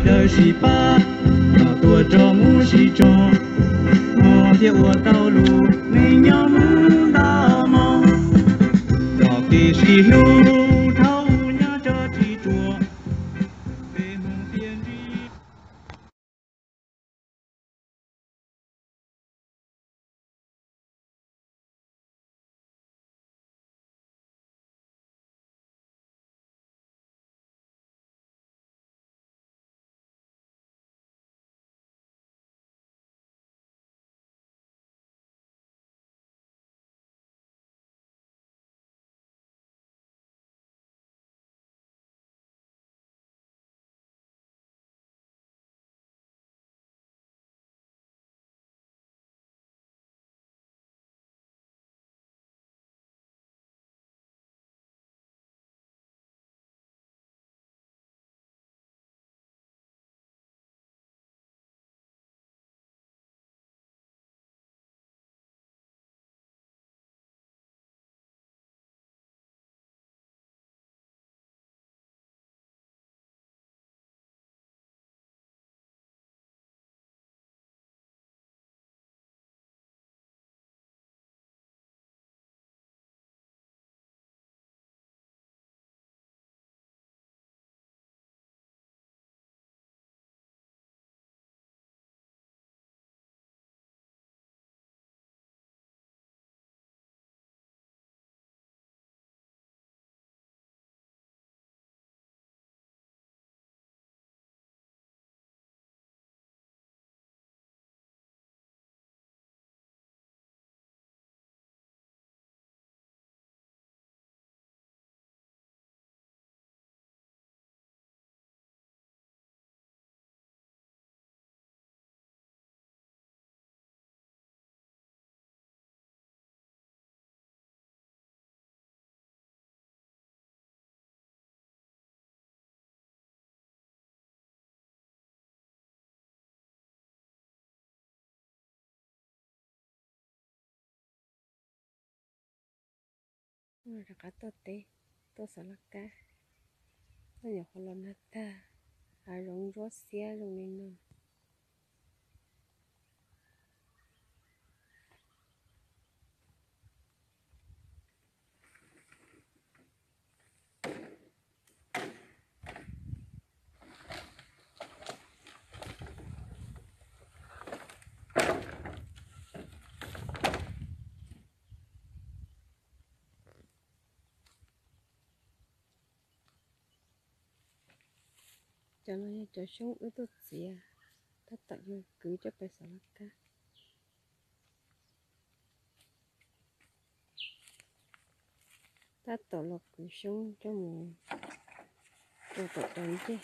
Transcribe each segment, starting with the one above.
Dawb sib pab, los tuaj tso mus sib tso, hmo thiaj ua tau lus, neeg nyob mus nto hmo, los kev sib hlub, thaum nyob tso tsis tsuas, peb Hmoob thiaj ntsib. Rov qab tuaj teb, tuaj xav laj kab, tuaj nyuam qhuav los nag tag, hav zoov ntsuab xiab zoo li no. Cov no yog cov xyoob wb tuaj txiav, tab tom yuav kwv coj pais xav laj kab. Tab tom los kwv xyoob coj mus ua tom cov ncej.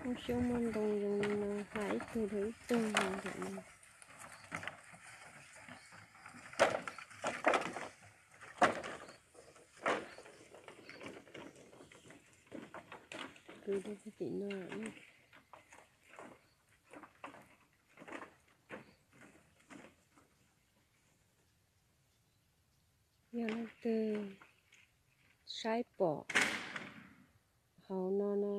Muaj xyoob muaj ntoo zoo li no, hla ib tug rau ib tug zoo nkaus no. Kwv rau tim no lawm. Yog leej twg saib pom hauv no no,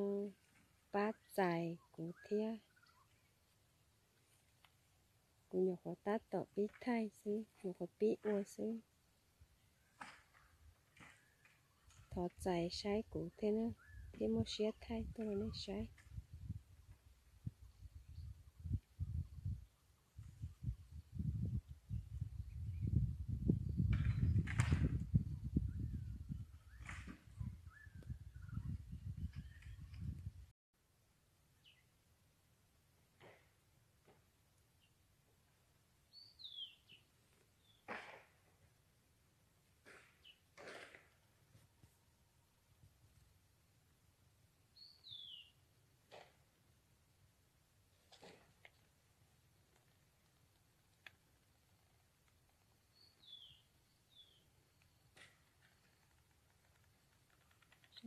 pab txais kuv thiab. Kuv nyuam qhuav tab tom pib thaij xwb, nyuam qhuav pib ua xwb. Thov txais saib kuv thiab na, thiab muaj siab thaij tuaj rau nej saib.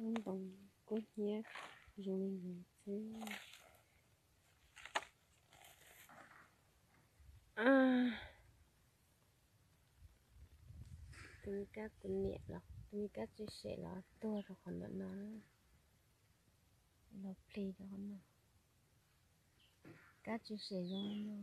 Ntoo kub hnyiab zoo li no xwb. Tus me kab kuv niam los tus me kab tsis sem los tuag rau qhov ntawm no, los plig rau qhov no. Kab tsis sem zoo li no.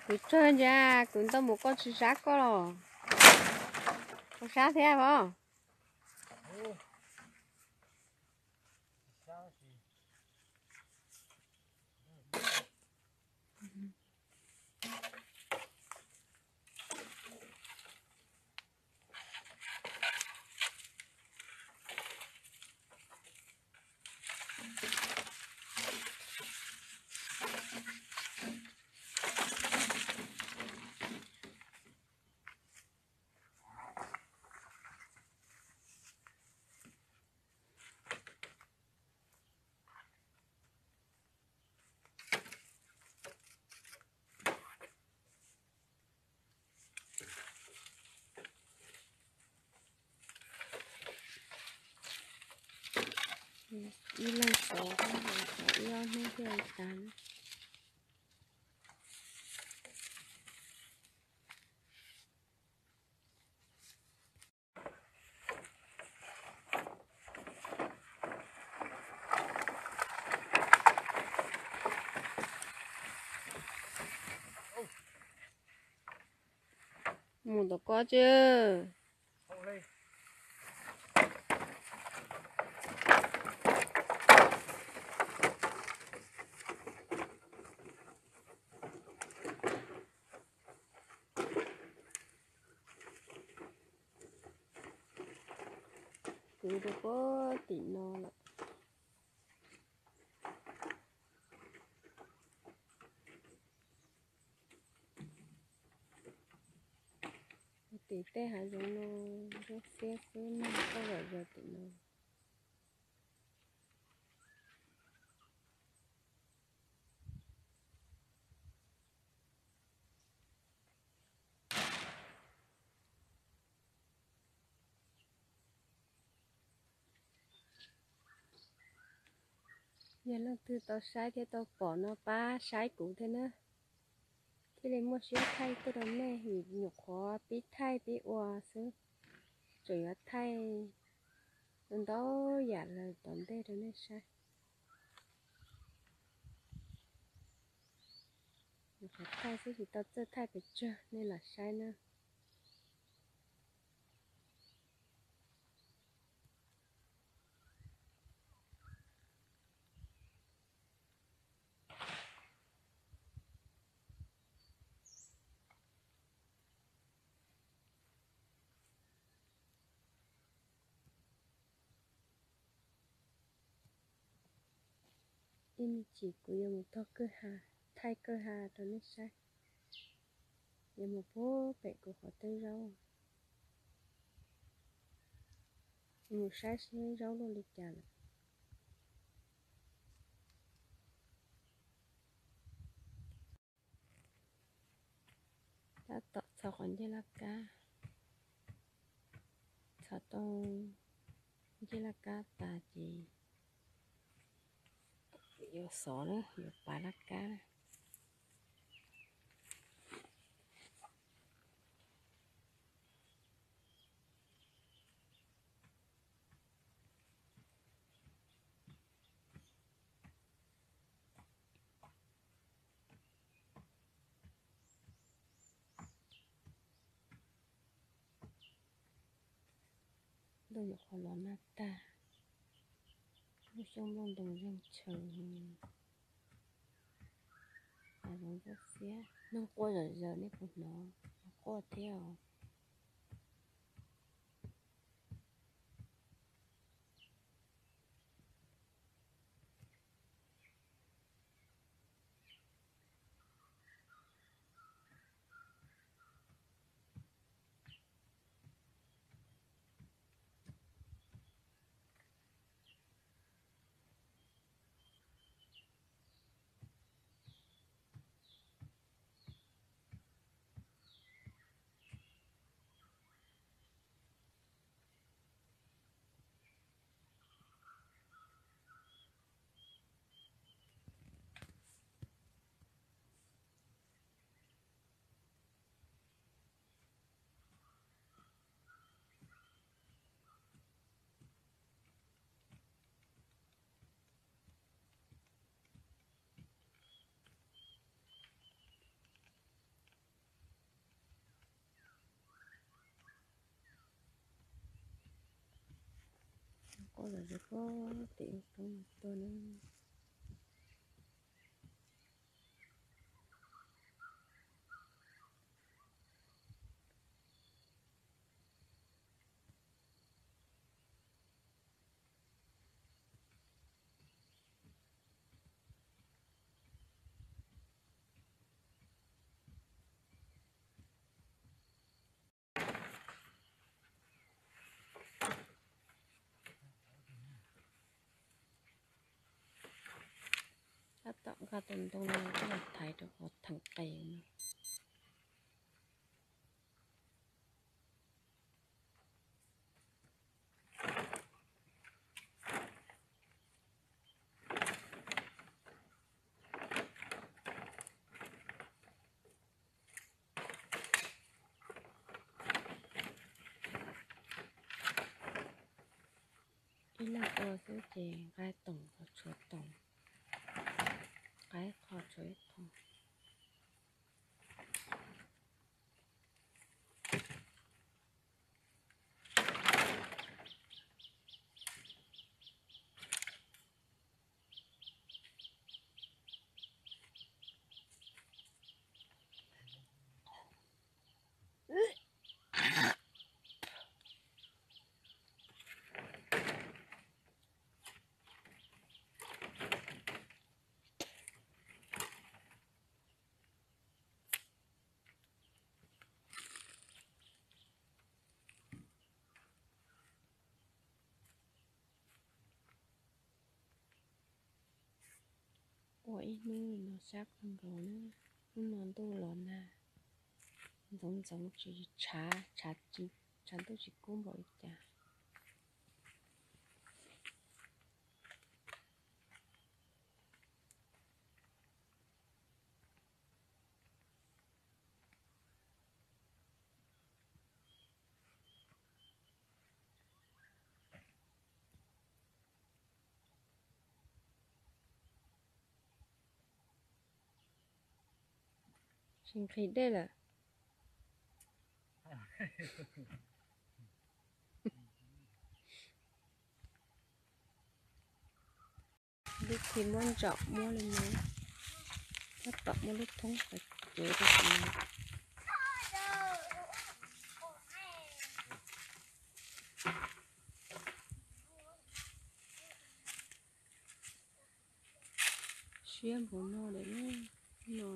Kuv tsawg ntsia, kuv ntau mus koj tsis sab koj los. Koj sab thiab os. Ib leeg pov, ib ob hnub thiaj li tas. Mus tom ko tsi. Kwv rau puag tim no lawm. Tim tej hav zoov no, zaub xiab xwb, nag koj zom zaws tim no. Yog leej twg tau saib thiab tau pom no pab saib kuv thiab na, thiaj li muaj siab thaij tuaj rau nej, vim nyuam qhuav pib thaij pib ua xwb, tseem yuav thaij ntau yam lawm tom ntej rau nej saib. Nyuam qhuav thaij xwb tsis tau txawj thaij pes tsawg, nej lam saib na. Ib me chim kuv yuav mus taug kwj ha, thaij kwj ha rau nej saib. Yuav mus puag pem kuv qhov twj zaub, mus saib seb zaub luaj li cas lawm. Tab tom txhos qhov ncej laj kab, txhos tau ncej laj kab tas ces yuav xov na, yuav pav laj kab na. Ntuj nyuam qhuav los nag tag, lub xyoob nplooj ntoos zeeg tshaws, hav zoov zaub xiab, neeg quaj zom zaws nej puas hnov, quaj thiab os. Quaj zom zaws puag tim lub roob tuaj na. Tab tom nqa tus ntoo no coj los thaiv rau qhov theem qes no. Ib leeg ua xwb ces nqa toom los tshuav toom, nqa ib qho tshuav ib qho. Ua ib hnub li no sab kawg nkaus na, hnub no ntuj los nag, ntxoov ntxoov tsis tshav, tshav ntuj tsis kub npaum li cas. Tsis nqhis dej lawm. Lub khi muab ntsaum muab li no, tab tom muab lub thoob qhov cev rau qhov no. Siab npaum no lawm no.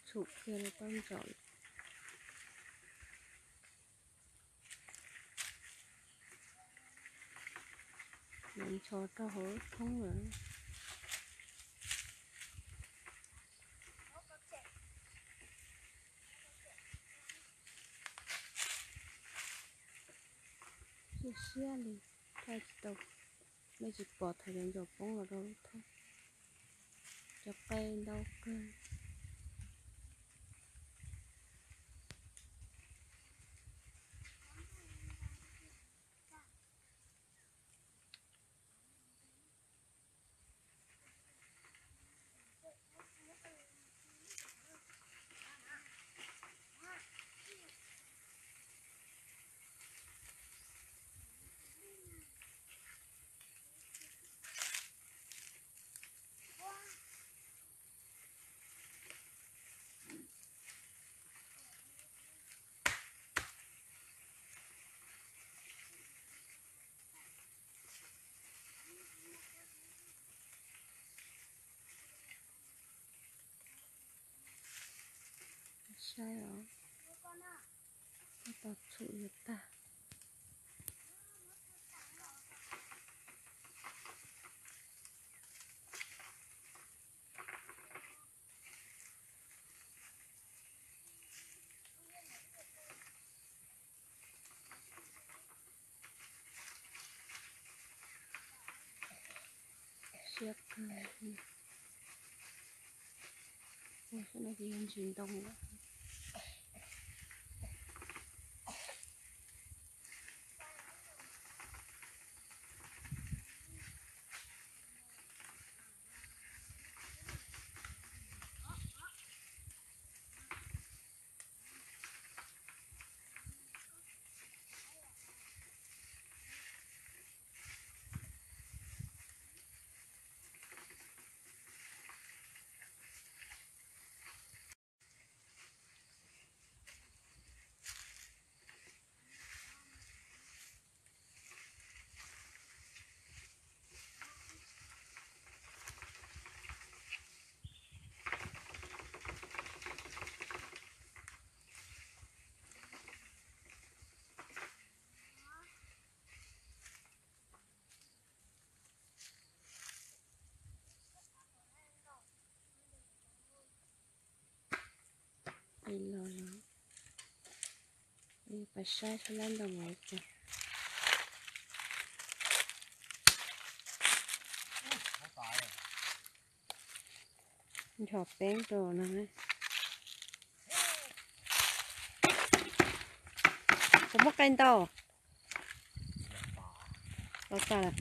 Tshum kiag rau toj ntsaum. Los ncho rau hauv lub thoob lawm. Siab siab li, thaij tsis tau, nej tsis pom thaum cov ntsaum poob los rau lub thoob. Cov qe ntau kawg. Saib os, tab tom tshum yuav tag. Siab kawg. Ua, saib no ces yog ntsis ntoo lawm. Mas saib sab lab ntoo los cas. Nchos peeb rau no. Puas muaj qe ntau? Los tas lawm.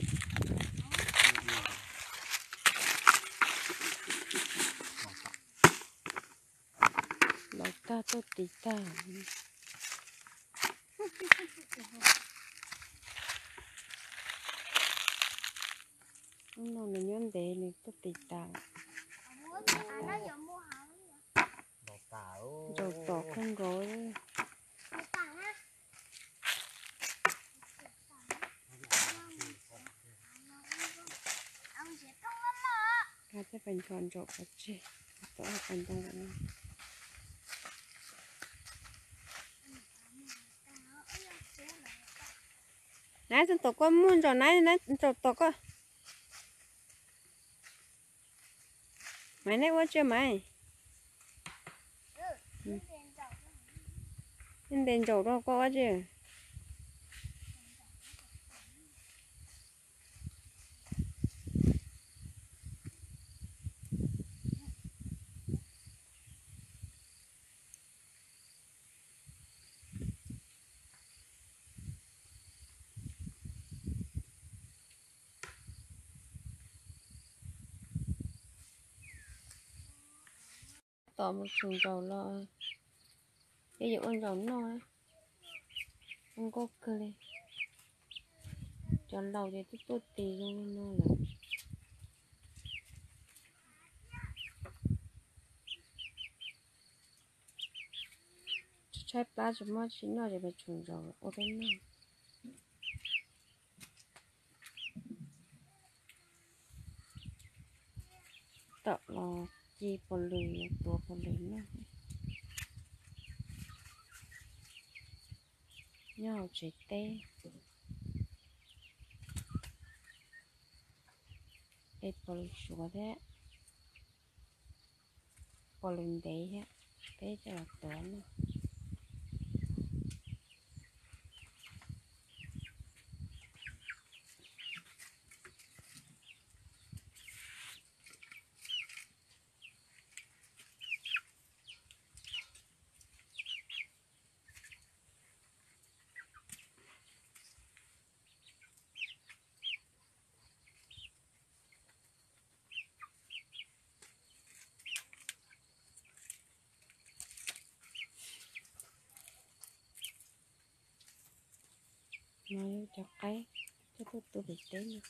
Los tag tuaj tis tag. Hnub no nws nyob ntev nws tuaj tis tas. Ntsaum tom kawg nkaus. Kab thiab pais ncho ntsaum pov tseg, tom pais ntoo no. Nab, tom koj muaj ntsaum, nab, nab, ntsaum tom koj. Maiv, neb ua tsi Maiv? Neb ntes ntsaum rau koj ua tsi? Tom mus tshum ntsaum los, ces yuav ua ntsaum noj, ua nkauj kawg li. Cov laus ces twb tuaj tis zoo li no lawm. Tshaib plab tsis muaj tsis noj ces peb tshum ntsaum ua peb noj. Tom los ci pos lws, tuav pos lws noj. Nyob hauv tsev teb, es pos lws suav thiab, pos lws ntev thiab, peb coj los tuav noj. No yog cov qaib coj tuaj tu pem teb no.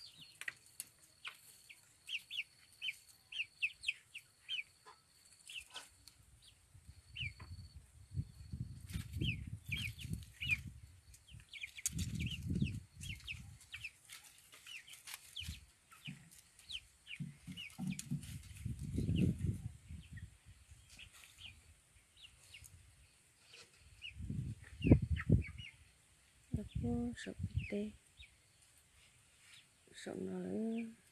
Los puag saum pem teb, saum no lawm.